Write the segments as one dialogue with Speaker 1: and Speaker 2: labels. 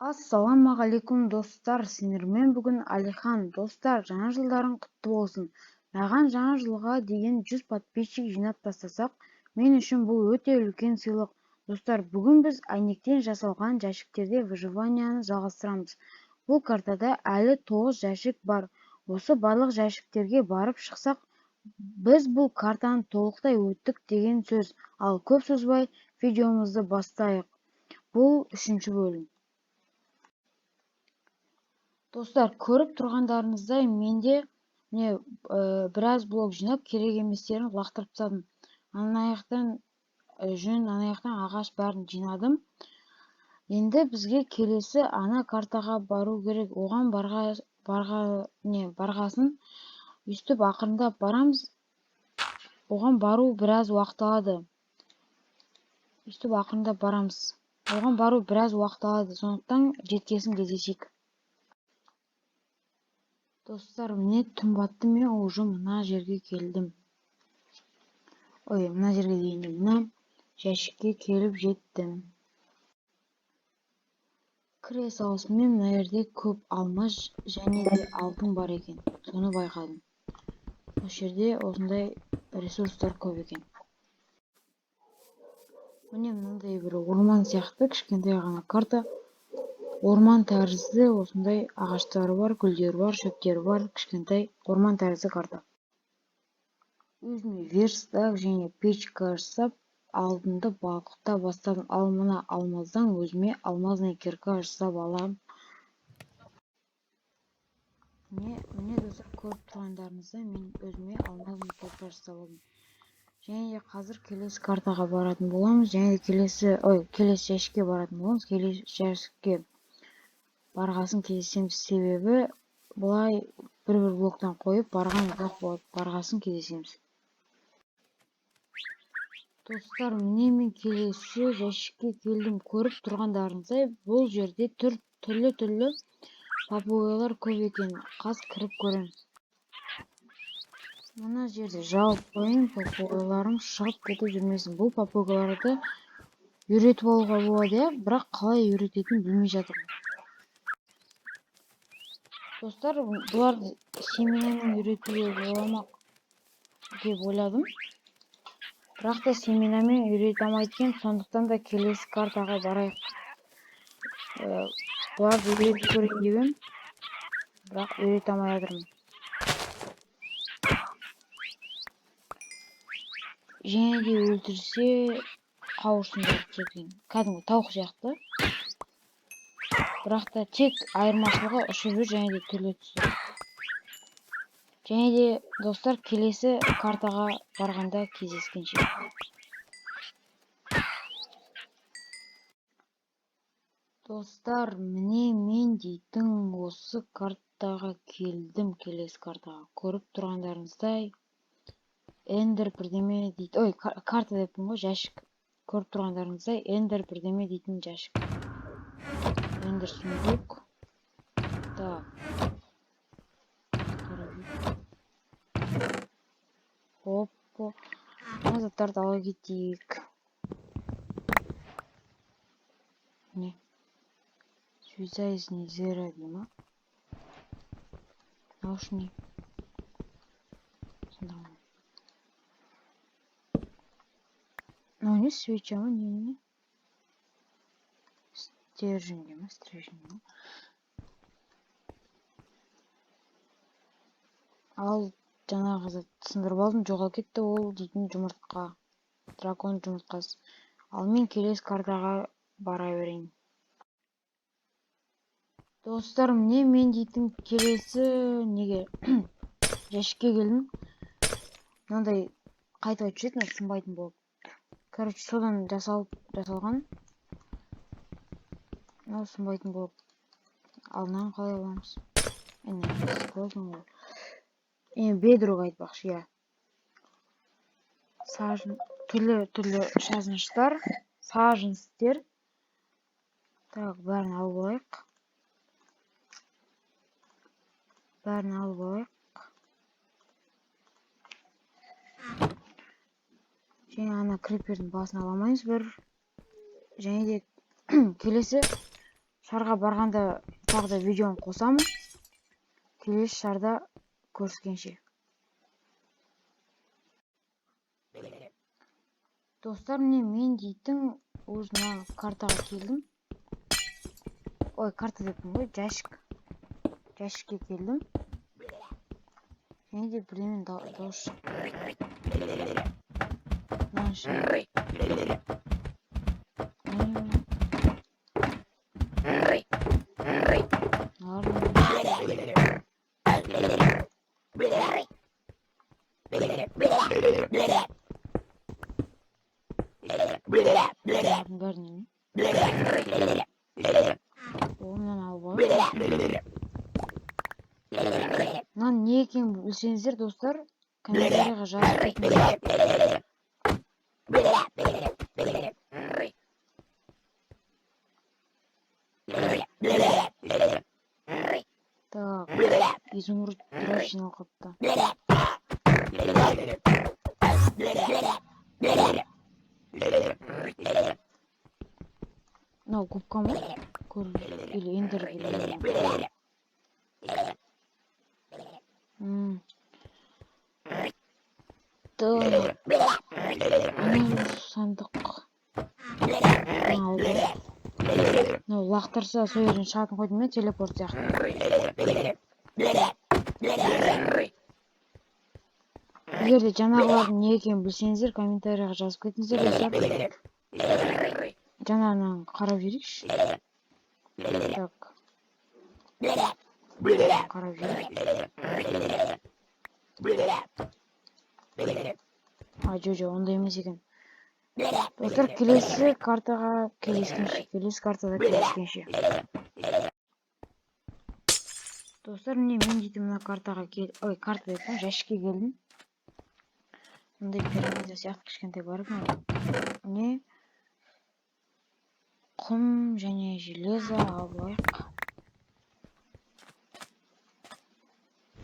Speaker 1: Ассалаумағалейкум, достар! Сендермен бүгін Әлихан. Достар, жаңа жылдарың құтты болсын! Маған жаңа жылға дейін 100 подписчик жинап тастасақ, мен үшін бұл өте үлкен сыйлық. Достар, бүгін біз әйнектен жасалған жәшіктерде выживанияны жалғастырамыз. Бұл картада әлі 9 жәшік бар. Осы барлық жәшіктерге барып шықсақ, біз бұл картаны толықтай өттік деген сөз. Ал көп созбай видеомызды бастайық. Бұл үшінші бөлім. Достар, көріп тұрғандарыңыздай, менде міне біраз блок жинап, керек еместерін лақтырып тастадым. Ана жақтан жүн, ана жақтан ағаш, бәрін жинадым. Енді бізге келесі ана картаға бару керек. Оған барғасын өйстіп ақырындап барамыз. Оған бару біраз уақыт алады. Өйстіп ақырындап барамыз. Оған бару біраз уақыт алады, сондықтан жеткесін кездесейік. Достар, міне, түн батты, мен уже мына жерге келдім. Ой, мына жерге дегенде мына жәшікке келіп жеттім. Кіре салысымен мына жерде көп алмаз және де алтын бар екен. Соны байқадым. Осы жерде осындай ресурстар көп екен. Міне, мынандай бір орман сияқты кішкентай ғана карта. Орман тәрізді осындай ағаштары бар, гүлдері бар, шөптері бар, кішкентай орман тәрізді карта. Өзіме верстак және печка жасап, алтынды балқыта бастадым. Ал мына алмаздан өзіме алмазный кирка жасап аламын. Міне, достар, көріп тұрғандарыңыздай, мен өзіме алмазный кирка жасап алдым. Және де қазір келесі картаға баратын боламыз, және де келесі жәшікке баратын боламыз. Келесі жәшікке барғасын кездесеміз, себебі былай бір-бір блоктан қойып барған ұзақ болады. Барғасын кездесеміз. Достар, міне, мен келесі жәшікке келдім. Көріп тұрғандарыңыздай, бұл жерде түрлі-түрлі попугайлар көп екен. Қаз кіріп көрем. Мына жерде жауып қояйын, попугайларым шығып кетіп жүрмесін. Бұл попугайларды үйретіп алуға болады, иә, бірақ қалай үйрететінін білмей жатырмын. Достар, бұларды семенамен үйретуге бола ма деп ойладым. Бірақ та семенамен үйрете алмайды екен, сондықтан да келесі картаға барайық. Бұларды үйретіп көрейін деп едім, бірақ үйрете алмай жатырмын. Және де өлтірсе қауырсындары түседі екен. Кәдімгі тауық сияқты. Бірақ та тек айырмашылығы ұшып жүр және де түрлі түсті. Және де, достар, келесі картаға барғанда кездескенше. Достар, міне, мен дейтін осы картаға келдім, келесі картаға. Көріп тұрғандарыңыздай, Эндер бірдеме дейді. Ой, карта деппін ғой, жәшік. Көріп тұрғандарыңыздай, Эндер бірдеме дейтін жәшік. Эндер сундук. Так. Опа. Мына заттарды ала кетейік. Не? Связа из Низера дей ма? Мынау үшін не? Мынау не, свеча ма, не, не? Стержень дей ма, стержень дей ма? Ал жаңағы затты сындырып алдым, жоғалып кетті ол дейтін жұмыртқа. Дракон жұмыртқасы. Ал мен келесі картаға бара берейін. Достар, міне, мен дейтін келесі неге жәшікке келдім. Мынандай қайтып айтушы еді, мынау сынбайтын болып. Короче, содан жасалған. Мынау сынбайтын болып. Ал мынаны қалай аламыз? Әне, бедрок айтпақшы, иә. Сажын, түрлі-түрлі сажыныстар, сажынстер. Так, бәрін алып алайық. Бәрін алып алайық. Және ана крипердің басын ала алмаймыз бір. Және де келесі Шарға барғанда тағы да видеоны қосамын. Келесі шарда көріскенше. Достар, міне мен дейтін уже мына картаға келдім. Ой, карта деппін ғой, жәшік. Жәшікке келдім. Және де бірдемен дауыс шықты. Мынаның ішінде. Мыналардың бәрі неме? О, мынаны алып алайық. Мынаның не екенін білсеңіздер, достар, комментарийға жазып кетіңіздер. Так, изумруд біраз жиналып қалыпты. Мынау губка ма? Или эндер или. Так. Анау сандық. Мынаны алып алайық. Мынау лақтырса, сол жерден шығатын қойдым мен, телепорт сияқты. Егер де жаңағылардың не екенін білсеңіздер, комментарийға жазып кетіңіздер, достар. Жаңағынан қарап жіберейікші. Так. Қарап жіберейік. А, жо, жо, ондай емес екен. Достар, келесі картаға кездескенше, келесі картада кездескенше. Достар, міне мен дейтін мына картаға кел, ой, карта деппін, жәшікке келдім. Мындай пирамида сияқты кішкентай бар екен. Міне құм және железо алып алайық.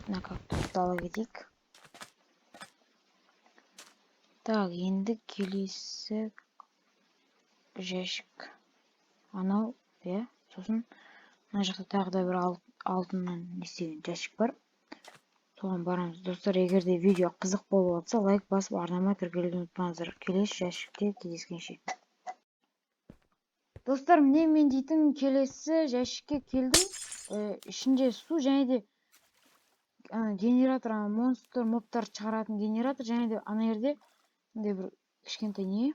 Speaker 1: Мына кактусты ала кетейік. Так, енді келесі жәшік. Анау, иә, сосын мына жақта тағы да бір алтыннан не істеген жәшік бар. Соған барамыз. Достар, егер де видео қызық болып жатса, лайк басып, арнама тіркелуді ұмытпаңыздар. Келесі жәшікте кездескенше. Достар, міне мен дейтін келесі жәшікке келдім. Ішінде су және де ана генератор, ана монстр, мобтар шығаратын генератор, және де ана жерде мындай бір кішкентай не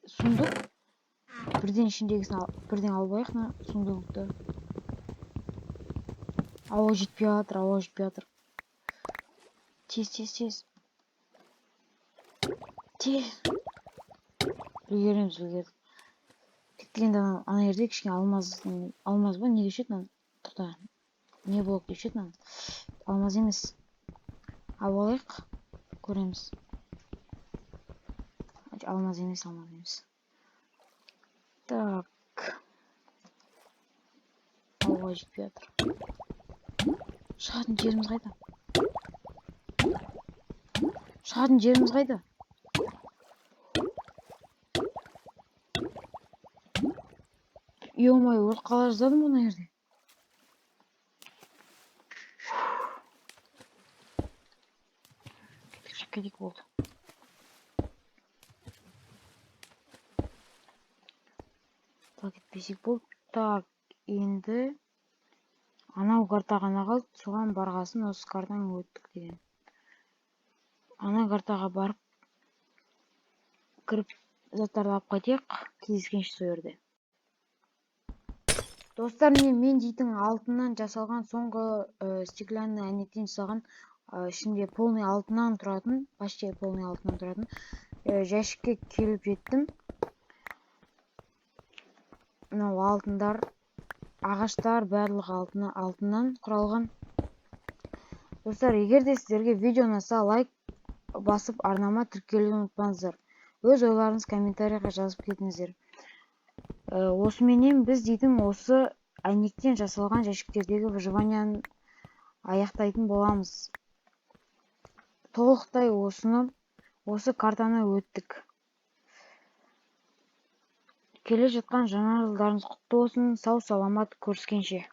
Speaker 1: сундук. Бірден ішіндегісін бірден алып алайық мына сундукты. Ауа жетпей жатыр, ауа жетпей жатыр. Тез, тез, тез. Тез. Үлгереміз, үлгердік. Кеттік енді ана жерде кішкене алмаз, алмаз ба, не деуші еді мынаны? Тоқта. Не блок деуші еді мынаны? Алмаз емес. Алып алайық. Көреміз. Алмаз емес, алмаз емес. Так. Ауа жетпей жатыр. Шығатын жеріміз қайда? Шығатын жеріміз қайда? Ё-моё, өліп қала жаздадым ғой мына жерде. Кеттік, шығып кетейік, болды. Так, кетпесек болды. Так, енді анау карта ғана қалды, соған барғасын осы картаны өттік деген. Ана картаға барып кіріп заттарды алып қайтайық, кездескенше сол жерде. Достар, міне мен дейтін алтыннан жасалған соңғы стеклянный әйнектен жасалған, ішінде полный алтыннан тұратын, почти полный алтыннан тұратын жәшікке келіп жеттім. Мынау алтындар, ағаштар барлығы алтыннан құралған. Достар, егер де сіздерге видео ұнаса, лайк басып, арнама тіркелуді ұмытпаңыздар. Өз ойларыңызды комментарийға жазып кетіңіздер. Осыменен біз дейтін осы әйнектен жасалған жәшіктердегі выживанияны аяқтайтын боламыз. Толықтай осы картаны өттік. Келе жатқан жаңа жылдарыңыз құтты болсын! Сау-саламат көріскенше!